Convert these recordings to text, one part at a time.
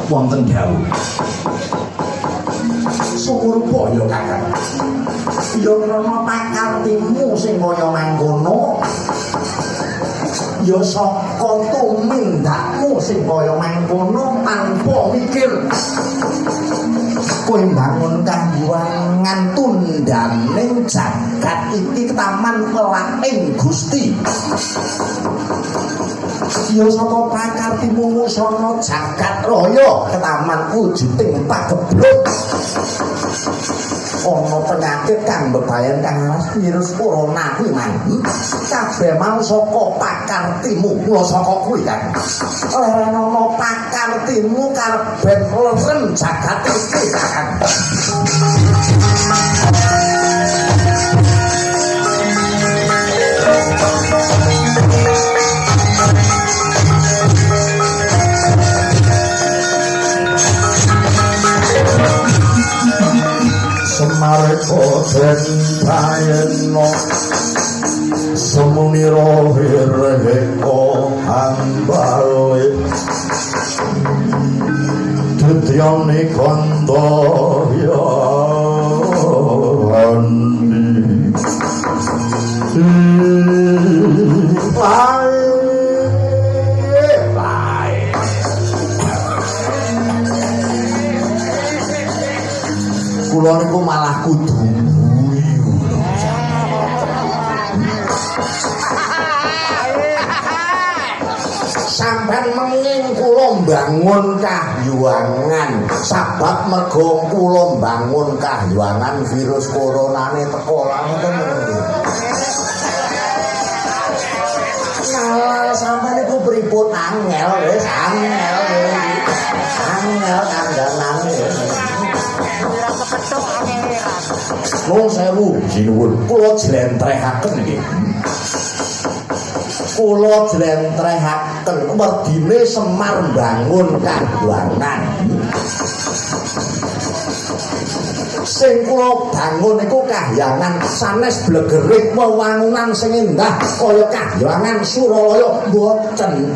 Wonten dawuh. Sumurupa ya Kakang. Ya krana pakartimu sing kaya mangkono. Ya saka tumindakmu sing kaya mangkono tanpa mikir. Kowe mbangun kahyangan tundhaning jagat iki taman welaking Gusti. Ya saka pakartimu musana jagat raya ketaman wujuding pagebluk. Ana penyakit kang bebayan kang aras virus corona kuwi man. Kabeh mau saka pakartimu, mula saka kuwi kan. Leren ana pakartimu karben leren jagat iki Kakang. Semar koden prayena semunira hireka ambale dudyane kandha yandi Lae. Kula niku malah kudu guyu. Sampeyan menging kula mbangun kahyangan, sabab merga kula mbangun kahyangan virus coronane teko lha ngoten lho. Nah, sampeyan niku pripun angel wis angel. Angel kandhanane. Nuwun sewu, sinuwun. Kula jlentrehaken nggih. Kula jlentrehaken werdine Semar mbangun kahyangan. Sing kula bangun niku kahyangan sanes blegerik wewangunan sing endah kaya kahyangan Suralaya mboten.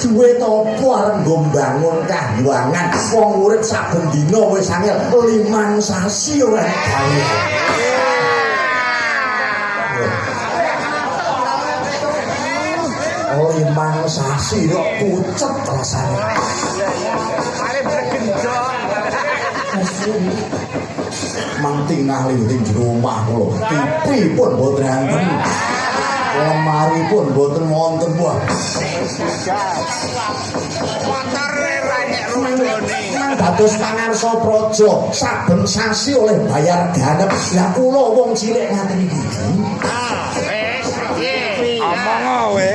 Duwe apa arep nggo mbangun kahyangan wong urip saben dina wis angel 5 sasi ora gawe. Oh, 5 sasi kok pucet rasane. Mang tinggal ing jero omah kula. TV pun mboten enten. Lemari pun mboten wonten wah. Mang dados pangarsa praja saben sasi oleh bayar ganep. Lah kula wong cilik ngaten iki. Omong kowe.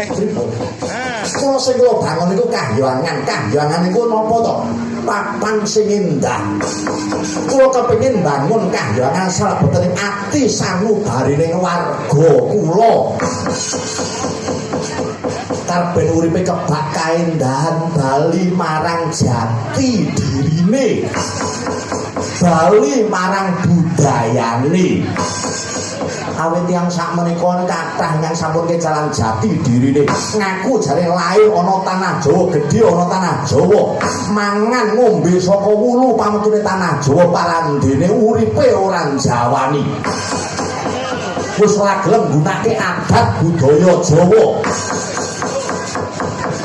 Kula sing kula bangun niku kahyangan. Kahyangan niku napa to? Papan sing endah. Kula kepengin bangun kahyangan salebeteng ati sanubarining warga kula. Karben uripe kebak kaendahan bali marang jati dirine. Bali marang budayane. Awit tiyang sakmenika kathah ingkang sampun kecalan jati dirine. Ngaku jare lair ana tanah Jawa, gedhe ana tanah Jawa. Mangan ngombe saka wulu pametune tanah Jawa parandene uripe ora njawani. Wis ora gelem nggunakake adat budaya Jawa.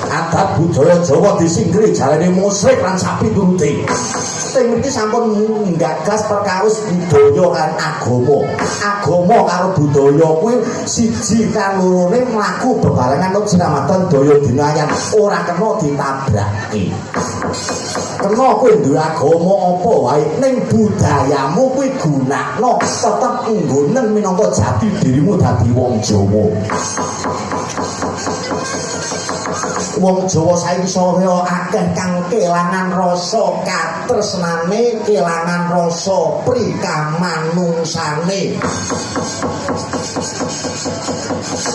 Adat budaya Jawa disingkri jarene musyrik lan sapiturute. Teng mriki sampun nggagas perkawis budaya kan agama. Agama karo budaya kuwi siji kalorone mlaku bebarengan nut sinamadan daya dinayan, ora kena ditabrake. Kena kowe duwe agama apa wae ning budayamu kuwi gunakno tetep nggonen minangka jati dirimu dadi wong Jawa. Wong Jawa saiki saya akeh kang kelangan rasa katresnane, kelangan rasa prikamanungsane.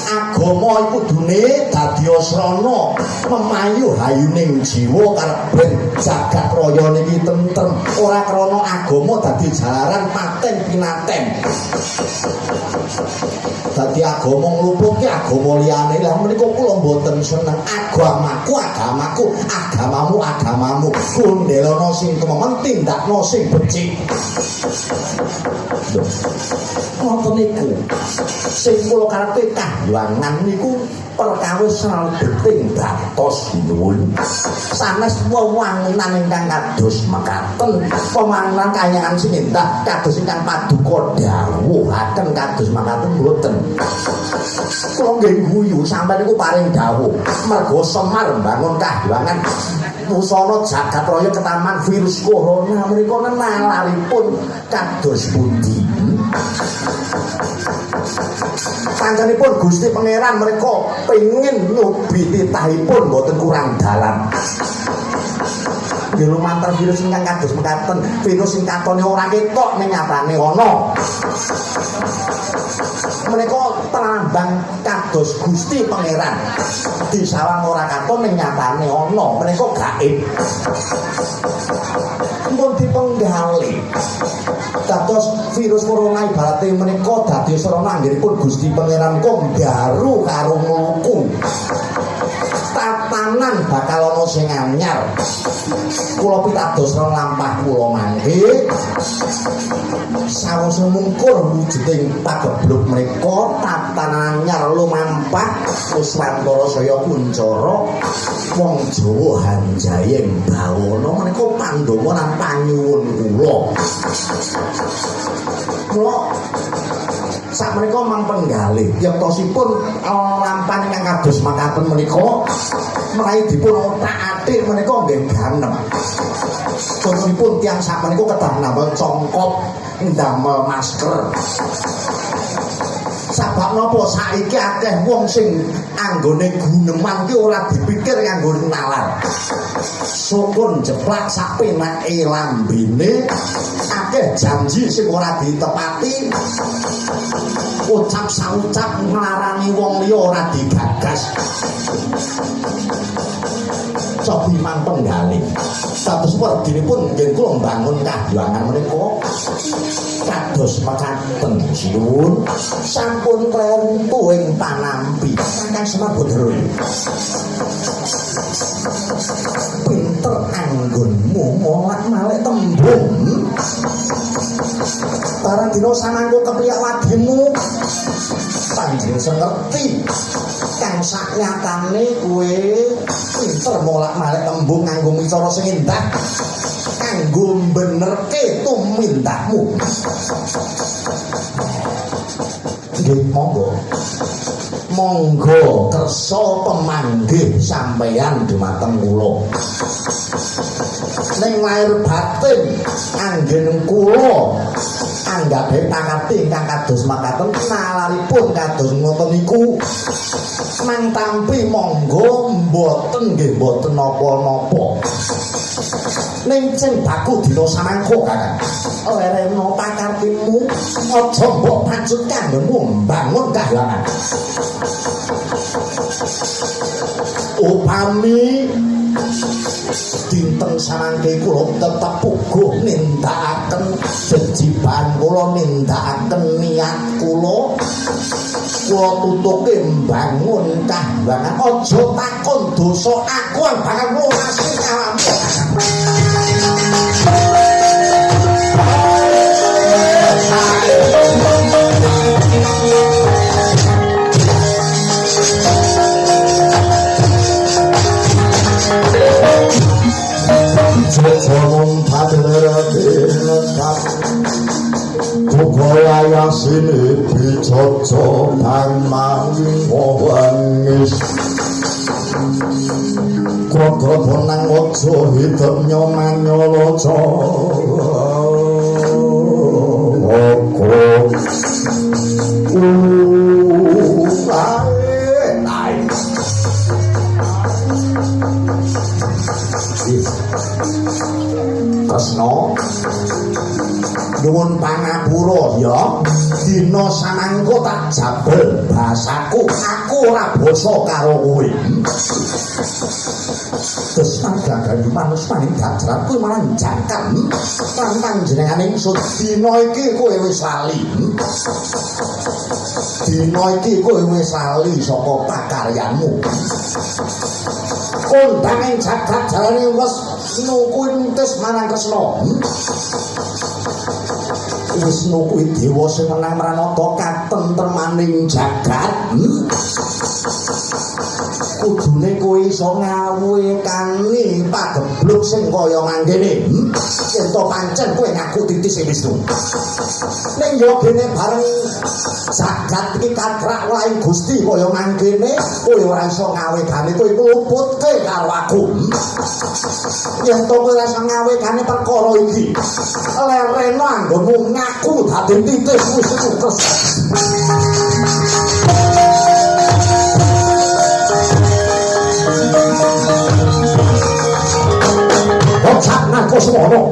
Agama Agama iku kudune dadi srana memayu hayuning jiwa karep ben jagat raya niki tentrem, ora krana agama dadi jalaran paten pinaten. Dadi agama ngluputke agama liyane. Lah menika kula mboten seneng. Agamaku agamaku, agamamu agamamu. Kundelana sing temen, tindakno sing becik. Lho, ngoten niku. Sing kula karepe kahyangan niku perkawis salebeting batos nyuwun. Sanes wewangunan ingkang kados mekaten, wewangunan kahyangan sing endah kados ingkang paduka dawuhaken kados makaten mboten. Kula nggih guyu sampeyan niku paring dawuh. Mergo Semar mbangun kahyangan busana jagat raya ketaman virus corona menika nalaripun kados pundi? Panjenenganipun Gusti Pangeran mereka pengin nyubi titahipun mboten kurang dalan. Nggih lumantar virus ingkang kados mekaten, virus sing katone ora ketok ning nyatane ana. Menika pralambang kados Gusti Pangeran. Disawang ora katon ning nyatane ana, menika gaib. Pun dipenggali. Dados virus corona ibarate menika dadi sarana anggenipun Gusti Pangeran kok nggaru karo ngluku. Tatanan bakal ana sing anyar. Kula pitados lampah kula mangke sawise mungkur wujuding pagebluk menika tatanan anyar lumampah Nuswantara saya kuncara wong Jawa hanjayeng bawana menika pandonga lan panyuwun kula. Kula sakmenika mang penggalih yektosipun lampahan ingkang kados makaten menika menawi dipun othak-athik menika nggih ganep. Contonipun tiyang sakmenika kedah ndamel congkop, ndamel masker. Sabab napa saiki akeh wong sing anggone guneman ki ora dipikir nganggo nalar. Sukun jeplak sak penake lambene, akeh janji sing ora ditepati. Ucap saucap nglarani wong liya ora digagas. Cobi mang penggalih. Dados werdinipun nggih kula mbangun kahyangan menika kados mekaten sinuwun sampun klentu ing panampi. Kakang Semar Bathara. Pinter anggonmu molak-malik tembung. Barang dina samangko kepiyak wadimu panjenengan ngerti kang saknyatane kowe pinter molak-malik tembung nganggo micara sing endah kanggo benerke tumindakmu. Nggih monggo. Monggo kersa pemanggih sampeyan dumateng kula. Ning lahir batin anggen kula anggape pakarti ingkang kados makaten nalaripun kados ngoten niku mang tampi monggo mboten nggih mboten napa-napa. Ning sing baku dina samangko Kakang lereno pakartimu aja mbok pacut kanggonmu mbangun kahyangan. Upami dinten samangke kula tetep puguh nindakaken jejiban kula, nindakaken niat kula, kula tutuke mbangun kahyangan. Aja takon dosa aku bakal nglumasi awakmu. 조천웅 다들어들었다 고고야야신이 비초초 방망이호왕이시 고고본낭고초 히덤요만요로초 우아에 Kresna Nyuwun pangapura ya. Dina samangka tak jabel basaku, aku ora basa karo kowe. Terus gagal manus maning gajrat kuwi malah jangkar. Lan panjenengane ingsun dina iki kowe wis lali. Dina iki kowe wis lali saka pakaryanmu. Kondang ing jagat jalane wis nuku entis marang Kresna. Wisnu kuwi dewa sing menang mranata katentremaning jagat. Kudune kowe iso ngawekani pagebluk sing kaya mangkene. Yen to pancen kowe ngaku titis Wisnu. Ning yo gene bareng jagat iki katrak lain Gusti kaya mangkene, kowe ora iso ngawekani, kowe luputke karo aku. Yen to kowe ora iso ngawekani perkara iki, lereno anggonmu ngaku dadi titis Wisnu Kresna. Bocah Nagaswana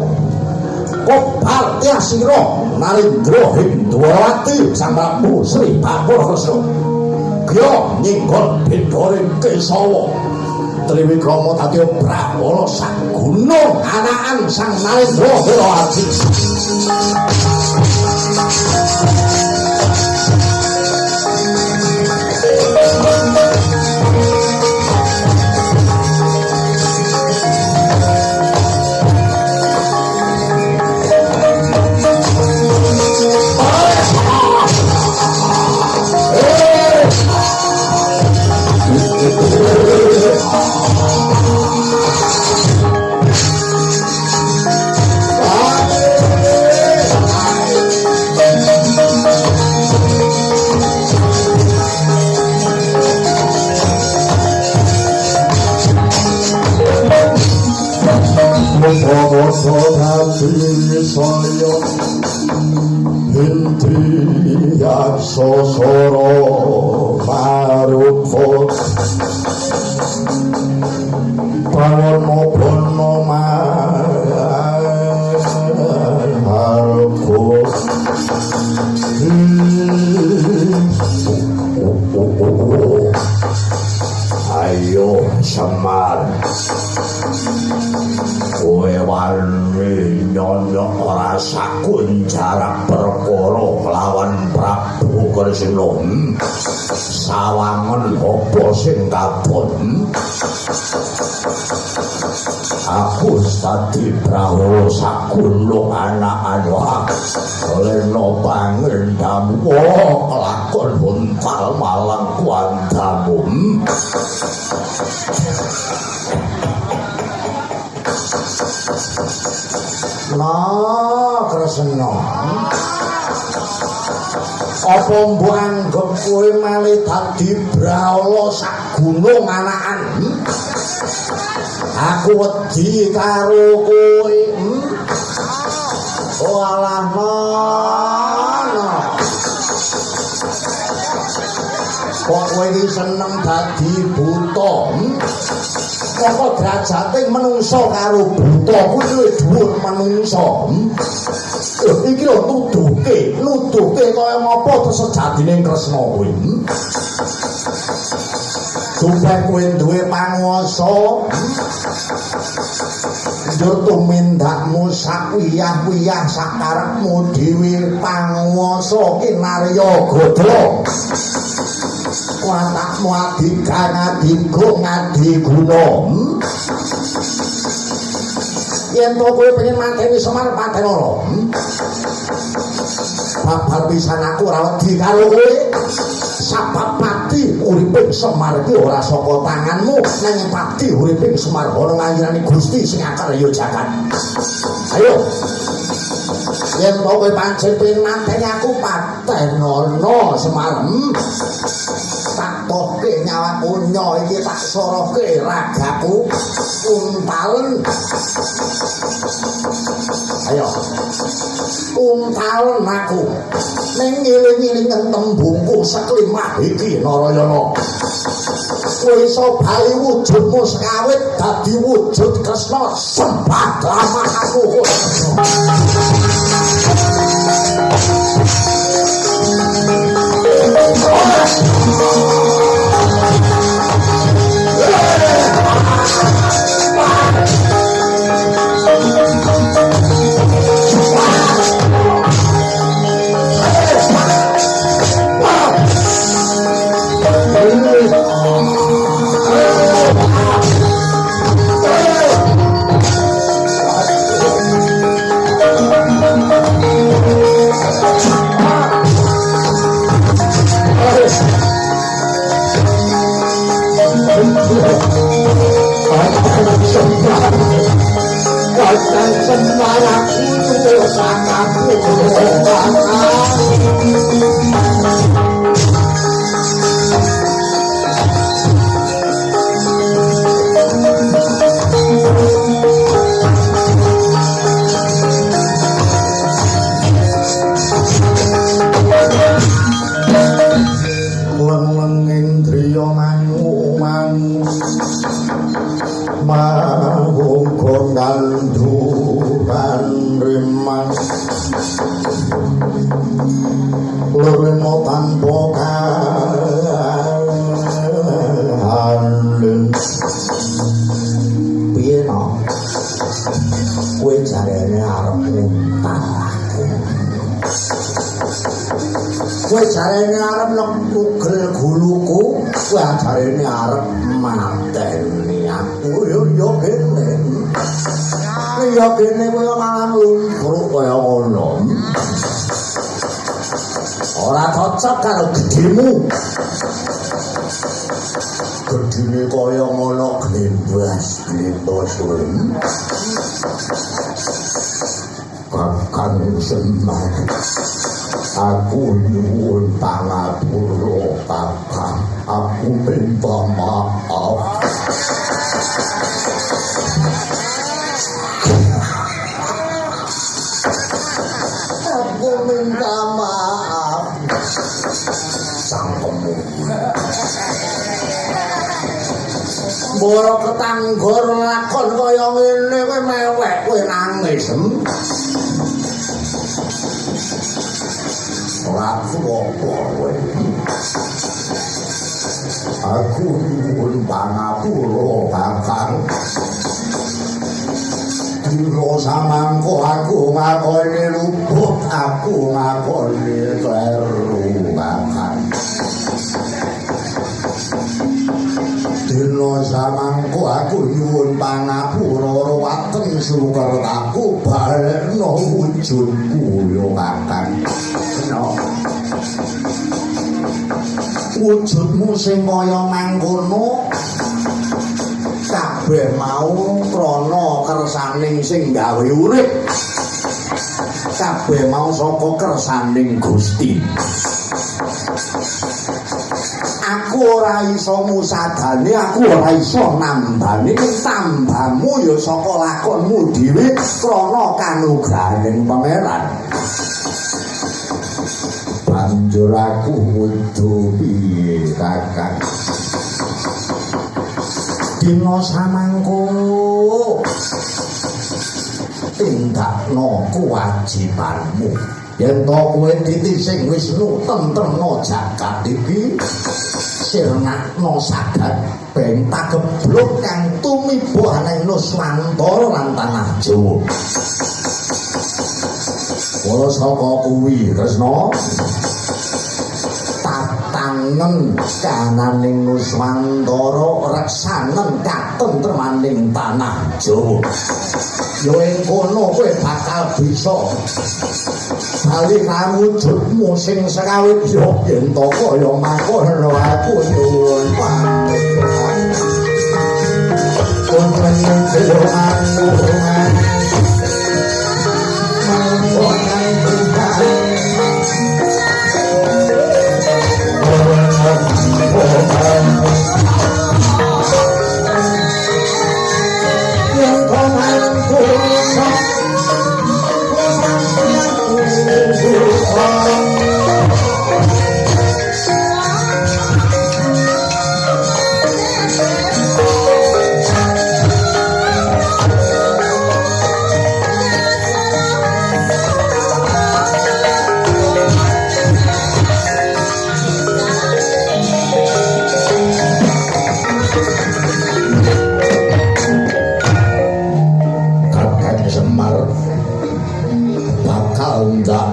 kobal tiasira Narendra Hindrawati Sang Prabu Sri Bathara Kresna gya nyinggon bendore Kesawa Triwikrama dadi Brahmana saguna anakan Sang Narendra Wiraaji. Sosoro marupa pawono bono marupa. Ayo Semar, kowe wani nyonyok ora sakun jarak perkara lawan Prabu Kresna. Sawangen apa sing katon? Aku dadi Prawa sagunung anakan wae. Lena pangendamu kelakon hontal malang kuandamu. Nah, Kresna. Apa mbok anggep kowe malih dadi brahala sak gunung anakan? Aku wedi karo kowe. Oh alah nono. Kok kowe iki seneng dadi buta? Kok derajate menungsa karo buta kuwi luwih dhuwur menungsa. Iki lho nuduhke kaya ngapa to sejatine Kresna kuwi. Supaya kowe duwe panguwasa, njur tumindakmu sakwiyah-wiyah sakarepmu dhewe panguwasa kinarya godla. Watakmu adigang adigung adiguna. Yen to kowe pengen mateni Semar patenono. Babar pisan aku ora wedi karo kowe. Sabab pati uriping Semar iki ora saka tanganmu, nanging pati uriping Semar ana ngayirane Gusti sing akarya jagat. Ayo. Yen to kowe pancen pengen mateni aku patenono Semar. Tak tohke nyawaku nyo iki tak sorohke ragaku untalen. Ayo. Untalen aku. Ning ngiling-ngilingen tembungku seklimah iki Narayana. Kowe iso bali wujudmu sekawit dadi wujud Kresna sembah lamah aku. Kakang Semar aku nyuwun pangapura Kakang. Kowe jarene arep nugel guluku, kowe jarene arep mateni aku. Yo yo kene. Yo kene kowe malah lumbruk kaya ngono. Ora cocok karo gedhemu. Gedhene kaya ngono glembas, glembos kowe. Kakang Semar, aku nyuwun pangapura Kakang, aku minta maaf. Aku minta maaf. Cangkemmu. Mboro ketanggor lakon kaya ngene kowe mewek kowe nangis. Ora apa kowe. Aku nyuwun pangapura Kakang. Dina samangko aku ngakoni luput, aku ngakoni kleru Kakang. Dina samangko aku nyuwun pangapura ruwaten sukertaku balekno wujudku ya Kakang. No. Wujudmu sing kaya mangkono kabeh mau krana kersaning sing gawe urip. Kabeh mau saka kersaning Gusti. Aku ora iso musadane, aku ora iso nambani, tambamu ya saka lakonmu dhewe krana kanugrahaning Pangeran. Banjur aku kudu piye Kakang? Dina samangko tindakno kewajibanmu. Yen to kowe titi sing Wisnu tentremno jagat iki, sirnakno sagat ben tagebluk kang tumiba ana ing Nuswantara lan tanah Jawa. Mula saka kuwi Kresna tatangen kananing Nuswantara reksanen katentremaning tanah Jawa. Ya ing kono kowe bakal bisa bali karo wujudmu sing sekawit ya yen to kaya mangkono aku nyuwun pangapura.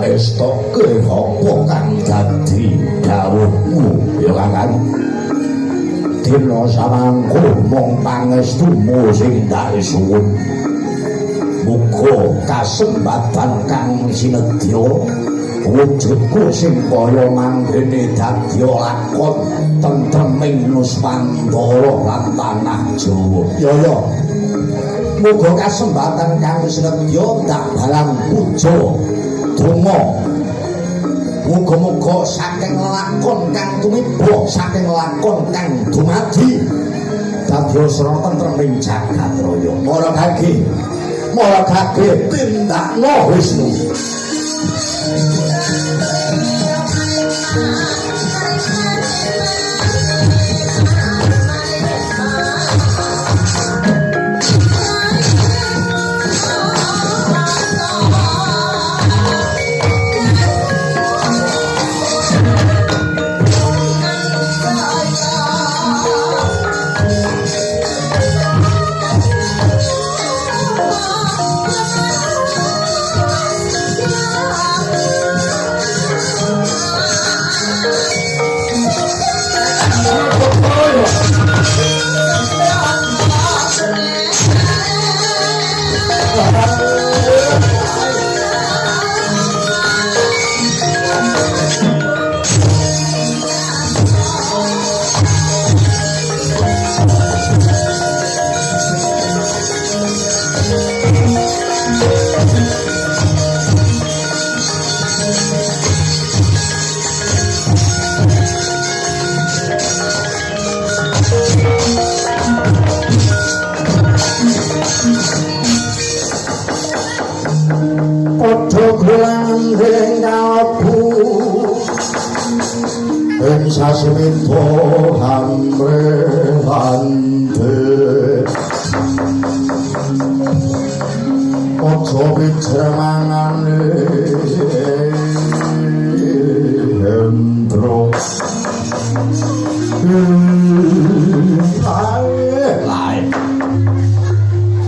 Estoke apa kang dadi dawuhmu ya Kakang? Dina samangko mung pangestumu sing tak suwun. Muga kasempatan kang sinedya wujudku sing kaya mangkene dadi lakon tentreming Nuswantara lan tanah Jawa. Ya ya. Muga kasembatan kang sinedya ndak balang puja donga. Muga-muga saking lakon kang tumiba, saking lakon kang dumadi dadi srana tentrem ing jagat raya. Mara kage, mara kage tindakno Wisnu. Padha golangan ing kalebu ing sasmita hamrehante aja wijremangane Hendro. Lae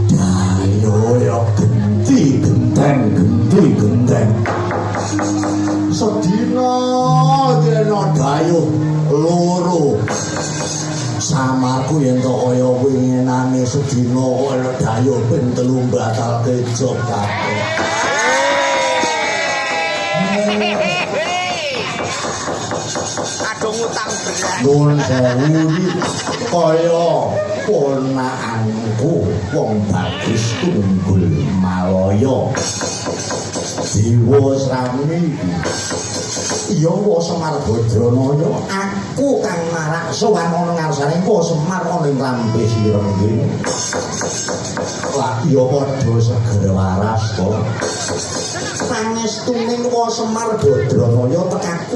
dayo ya genti genteng genti genteng sedina dina dayo loro samarku yen to kaya winginane sedina kaya dayo ping 3 batalke job kabeh. Kadung utang berat. Nuwun sewu iki kaya ponakanku wong bagus tunggul Malaya. Dewa Srami iya wa Semar Badranaya aku kang marak sowan ana ngarsane wa Semar ana ing lambe sireng kene. Lah iya padha seger waras to. Pangestuning wa Semar Badranaya tekaku